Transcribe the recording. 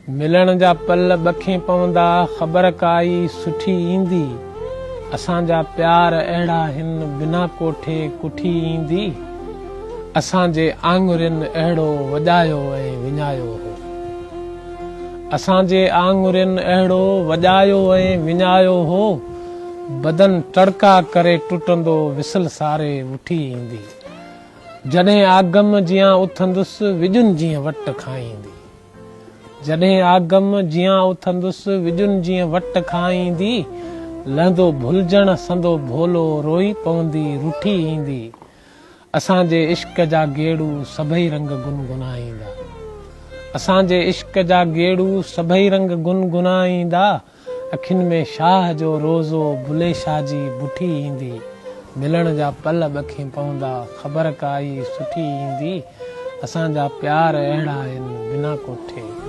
ملڻ جا پل ٻکين پوندا، خبر ڪائي سٺي ايندي. اسان جا پيار اهڙا هن، بنا ڪوٺي ڪٺي ايندي. اسان جي آڱرين اهڙو وڄايو ۽ وڃايو هو. اسان جي آڱرين اهڙو وڄايو ۽ وڃايو هو. بدن ٽڙڪا ڪري ٽٽندو، وصل ساري وٺي ايندي. جڏهن آگم جيان اٿندس، وڄن جيئن وٽ کائيندي. جڏهن آگم جيان اٿندس، وڄن جيئن وٽ کائيندي. لهندو ڀلجڻ سندو ڀولو، روئي پوندي رٺي ايندي. اسان جي عشق جا گيڙو سڀئي رنگ گنگنائيندا. اسان جي عشق جا گيڙو سڀئي رنگ گنگنائيندا. اکين ۾ شاهه جو روضو بلي شاهه جي بٺي ايندي. ملڻ جا پل ٻکين پوندا، خبر ڪائي سٺي ايندي. اسان جا پيار اهڙا آهن، بنا ڪوٺي.